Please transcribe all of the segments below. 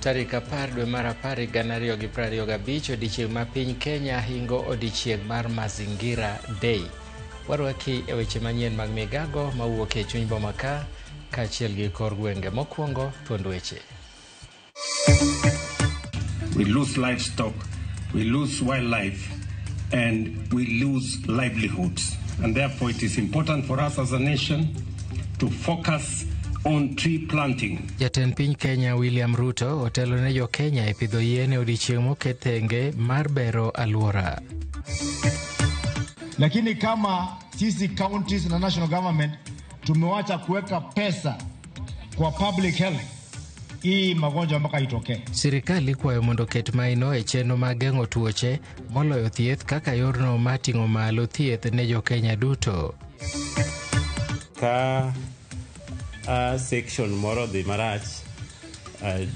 Tarik 10 dwe mar 10 2025 odiechieng' ma piny Kenya hingo odiechieng' mar Mazingira Day. Warwaki e weche manyien mag migago mawuok e chuny boma ka kaachiel gi kor gwenge. Mokwongo thuond weche. We lose livestock, we lose wildlife, and we lose livelihoods. And therefore it is important for us as a nation to focus on tree planting. Jatend piny Kenya William Ruto otelo ne jo Kenya e pidho yien e odiechieng' moket thenge mar bero alwora. Lakini kama sisi counties na national government tumewacha kuweka pesa kwa public health, hii magonjwa mpaka itokee. Sirikal ikwayo mondo oket maino e chenro mag geng'o tuoche moloyo thieth kaka yorno mar ting'o malo thieth ne jo Kenya duto. Ka section moro dhi marach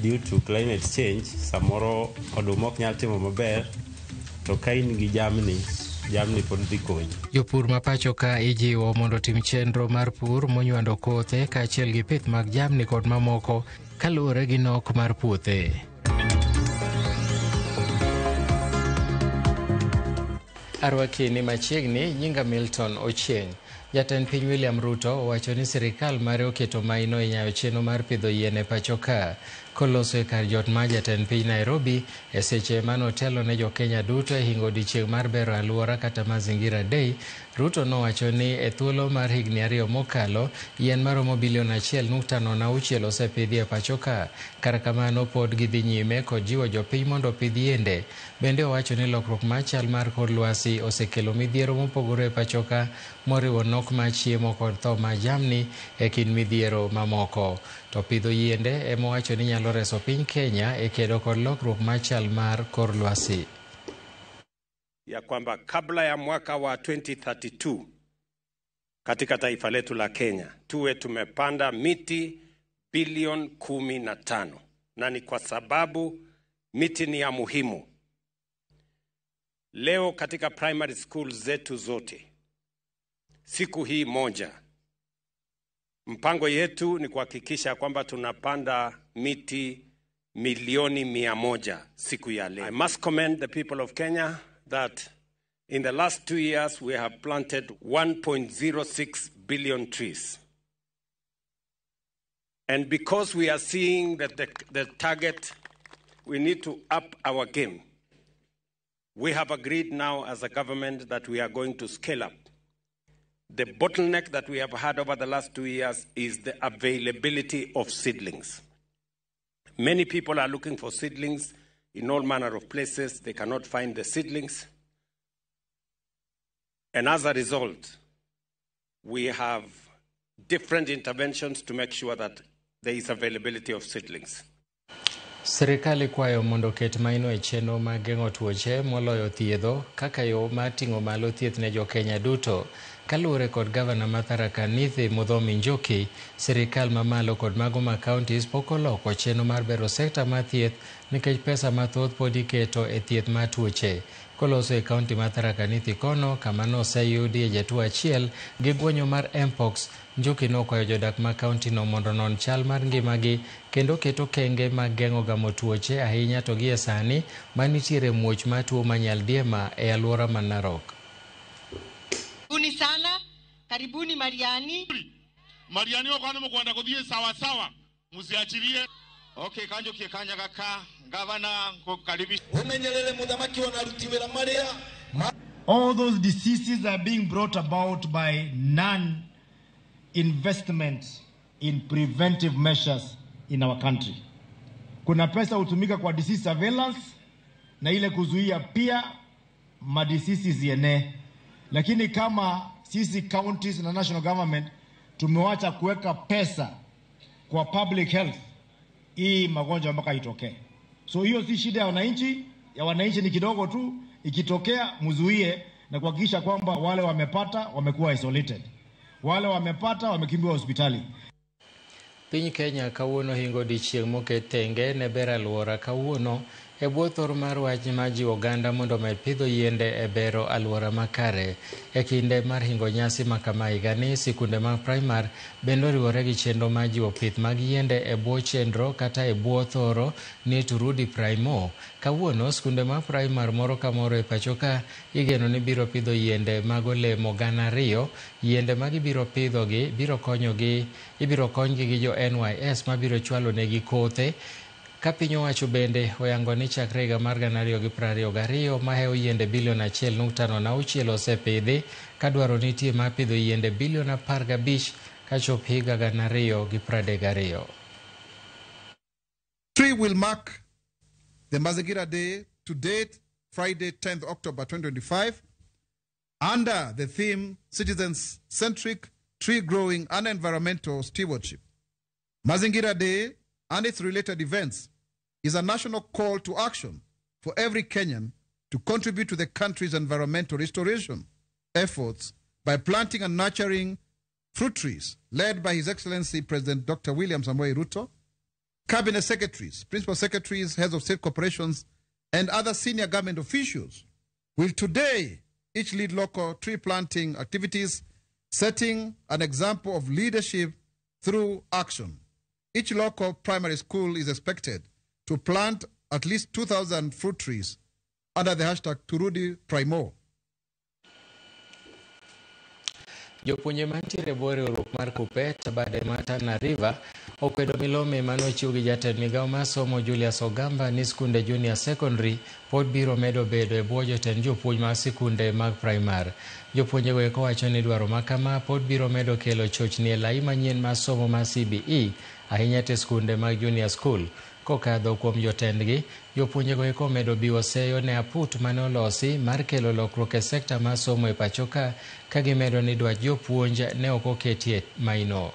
due to climate change, samoro oduma ok nyal timo maber, to ka in gi jamni, jamni pod dhi konyi. Jopur ma pacho ka ijiwo mondo otim chenro mar pur monywando kothe kaachiel gi pith mag jamni kod mamoko kaluwore gi nok mar puothe. Arwaki ni machiegni, nyinga Milton Ochieng'. Jatend piny William Ruto owacho ni sirikal mare oketo maino e nyayo chenro mar pidho yien e pacho ka. Koloso e kar jot mar jatend piny Nairobi e seche manotelo ne jo Kenya duto e hingo odiechieng' mar bero alwora kata Mazingira Day, Ruto nowacho ni e thuolo mar higni 2 mokalo, yien maromo bilion 1.06 osepidhi e pacho ka. Kar kamano pod gidhi nyime kod jiwo jopiny mondo opidh yiende. Bende owacho ni lokruok mar chal mar kor lwasi osekelo midhiero mopogore e pacho ka, moriwo nok mar chiemo kod tho mar jamni e kind midhiero mamoko. To pidho yiende ema owacho ni nyalo reso piny Kenya e kedo kod lokruok mar chal mar kor lwasi. Ya kwamba kabla ya mwaka wa 2032 katika taifa letu la Kenya tuwe tumepanda miti bilioni 15, na ni kwa sababu miti ni ya muhimu. Leo katika primary school zetu zote siku hii moja, mpango yetu ni kuhakikisha kwamba tunapanda miti milioni 100 siku ya leo. I must commend the people of Kenya that in the last 2 years we have planted 1.06 billion trees. And because we are seeing that the target, we need to up our game. We have agreed now as a government that we are going to scale up. The bottleneck that we have had over the last 2 years is the availability of seedlings. Many people are looking for seedlings in all manner of places. They cannot find the seedlings. And as a result, we have different interventions to make sure that there is availability of seedlings. Sirikal ikwayo mondo oket maino e chenro mag geng'o tuoche moloyo thiedho kaka yo mar ting'o malo thieth ne jo Kenya duto. Kaluwore kod gavana ma Tharaka Nithi Muthomi Njuki, sirikal mamalo kod mago ma counties pok oloko chenro mar bero sekta mar thieth nikech pesa mathoth pod iketo e thieth mar tuoche. Koloso e kaunti ma Tharaka Nithi kono, kama noseyudie jatuo achiel gi guonyo mar Mpox, Njuki nokwayo jodak ma kaunti no mondo onon chal mar ngimagi kendo keto kenge mag geng'o gamo tuoche ahinya to gie sani manitiere muoch mar tuo ma nyaldiema e alwora ma Narok. Karibuni sana, karibuni Mariani. Mariani wako wana mkwenda kudhie sawa sawa. Msiachilie. Okay, kanjo kikanya kaka, gavana kukaribisha. Umenyelele mudhamaki wanarutiwela Maria. All those diseases are being brought about by non-investment in preventive measures in our country. Kuna pesa hutumika kwa disease surveillance na ile kuzuia pia madiseases zienee. Lakini kama sisi counties na national government tumewacha kuweka pesa kwa public health, hii magonjwa mpaka itokee. So hiyo si shida ya wananchi ni kidogo tu, ikitokea mzuie na kuhakikisha kwamba wale wamepata wamekuwa isolated. Wale wamepata wamekimbiwa hospitali. Piny Kenya kawuono hingo odiechieng' moket tenge ne bero alwora. Kawuono E bwo thor mar wach ma jiwo oganda mondo omed pidho yiende e bero alwora makare. E kinde mar hingo nyasi ma kama higani, sikunde mag primar bende oriwore gi chenro mar jiwo pith mag yiende e bwo chenro kata e bwo thoro ni Turudi Primo. Kawuono, skunde mag primar moro ka moro e pacho ka igeno ni biro pidho yiende mag olemo 2,000. Yiende ma gibiro pidhogi biro konyogi ibiro konygi gi jo NYS mabiro chwalo negi kothe. Ka piny owacho bende oyango ni chakre higa mar 2022 mahewo yiende bilion 1.06 osepidhi ka dwaro nitie mar pidho yiende bilion 15 kachop higa 2032. Tree will mark the Mazingira Day to date, Friday, 10th October 2025, under the theme Citizens-Centric Tree Growing and Environmental Stewardship. Mazingira Day and its related events is a national call to action for every Kenyan to contribute to the country's environmental restoration efforts by planting and nurturing fruit trees, led by His Excellency President Dr. William Samoei Ruto, cabinet secretaries, principal secretaries, heads of state corporations, and other senior government officials will today each lead local tree planting activities, setting an example of leadership through action. Each local primary school is expected to plant at least 2,000 fruit trees under the hashtag Turudi Primo. Jopuonje mantiere e bwo riwruok mar KUPPET bade ma Tana River okwedo milome manochiw gi jatend migawo mar somo Julius Ogamba ni skunde junior secondary pod biro medo bedo e bwo jotend jopuonj mag sikunde mag primar. Jopuonjego eko wacho ni dwaro ma kama pod biro medo kelo chochni e lai manyien mar somo mar CBE ahinya te skunde mag junior school. Kokadho kuom jotendgi, jopuonjego eko omedo biwo seyo ne aput mane olosi mar kelo lokruok e sekta mar somo e pacho ka ka gimedo ni dwach jopuonj ne ok oketie maino.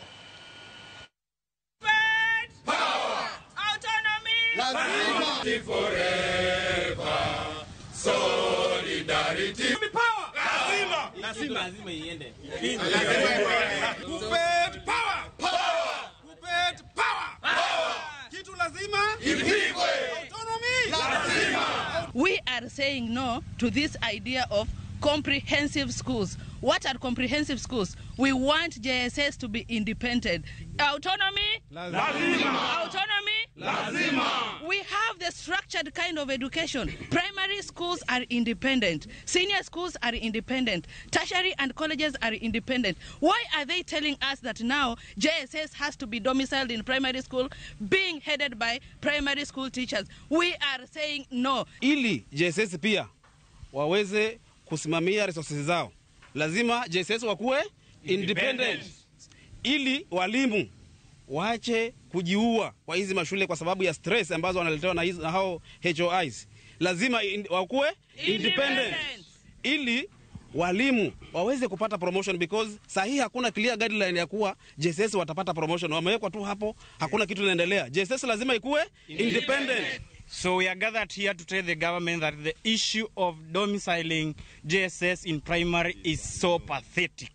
We are saying no to this idea of comprehensive schools. What are comprehensive schools? We want JSS to be independent. Autonomy? Lazima. Autonomy? Lazima. We have the structured kind of education. Primary schools are independent. Senior schools are independent. Tertiary and colleges are independent. Why are they telling us that now JSS has to be domiciled in primary school, being headed by primary school teachers? We are saying no. Ili JSS pia waweze kusimamia resources zao, lazima JSS wakuwe independent, ili walimu waache kujiua kwa hizi mashule kwa sababu ya stress ambazo wanaletewa na hizi na hao HOIs. Lazima wakuwe independent ili walimu waweze kupata promotion, because sahi hakuna clear guideline ya kuwa JSS watapata promotion. Wamewekwa tu hapo, hakuna kitu inaendelea. JSS lazima ikuwe independent. So we are gathered here to tell the government that the issue of domiciling JSS in primary is so pathetic.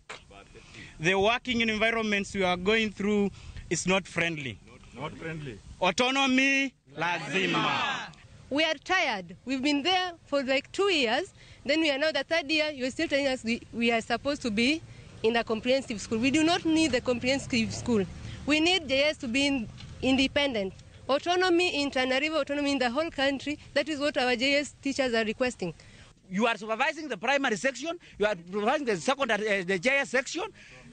The working environments we are going through is not friendly. Not friendly. Autonomy, lazima. We are tired. We've been there for like 2 years. Then we are now the third year. You're still telling us we are supposed to be in a comprehensive school. We do not need the comprehensive school. We need JS to be independent. Autonomy in Tana River, autonomy in the whole country. That is what our JS teachers are requesting. You are supervising the primary section. You are supervising the secondary, the JS section.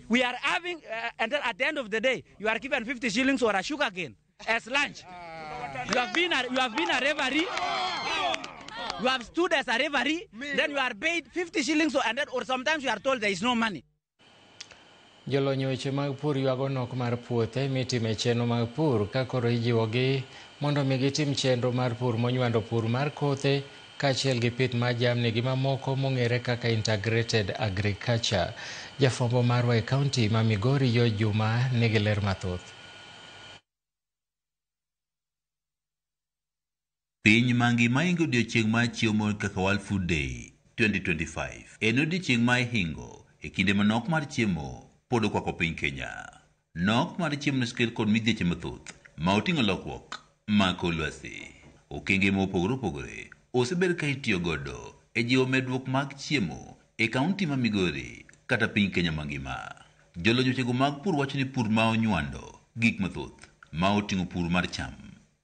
We are having, and then at the end of the day, you are given 50 shillings or a sugar cane as lunch. You have been a referee. You have stood as a referee. Then you are paid 50 shillings, and then, or sometimes you are told there is no money. Jolony weche mag pur ywago nok mar puothe mitime chenro mag pur ka koro ijiwogi mondo mi gitim chenro mar pur monywando pur mar kothe kaachiel gi pith mar jamni gi mamoko mong'ere kaka integrated agriculture. Jafwambo marwa e kaunti ma Migori George Juma nigi ler mathoth. Piny mangima ingo odiochieng' mar chiemo kaka World Food Day 2025. En odiochieng' ma ihingo e kinde ma nok mar chiemo pod okwako piny Kenya. Nok mar chiemo nosekel kod midhieche mathoth ma oting'o lokruok mag kor lwasi. Okenge mopogore opogore osebed ka itiyo godo e jiwo medruok mag chiemo e kaunti ma Migori kata piny Kenya mangima. Jolony wechego mag pur wacho ni pur ma onywando gik mathoth ma oting'o pur mar cham,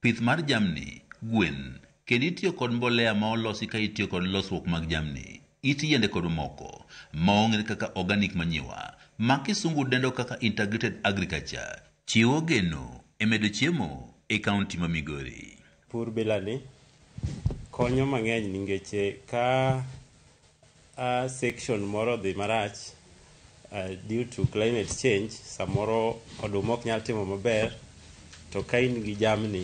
pith mar jamni, gwen, kendo itiyo kod mbolea ma olosi ka itiyo kod losruok mag jamni, it yiende kod mamoko ma ong'ere kaka organic manure ma kisungu dendo kaka integrated agriculture chiwo geno e medo chiemo e kaunti ma Migori. Pur bilani konyo mang'eny nikech ka a section moro odhi marach due to climate change, samoro oduma ok nyal timo maber, to ka in gi jamni,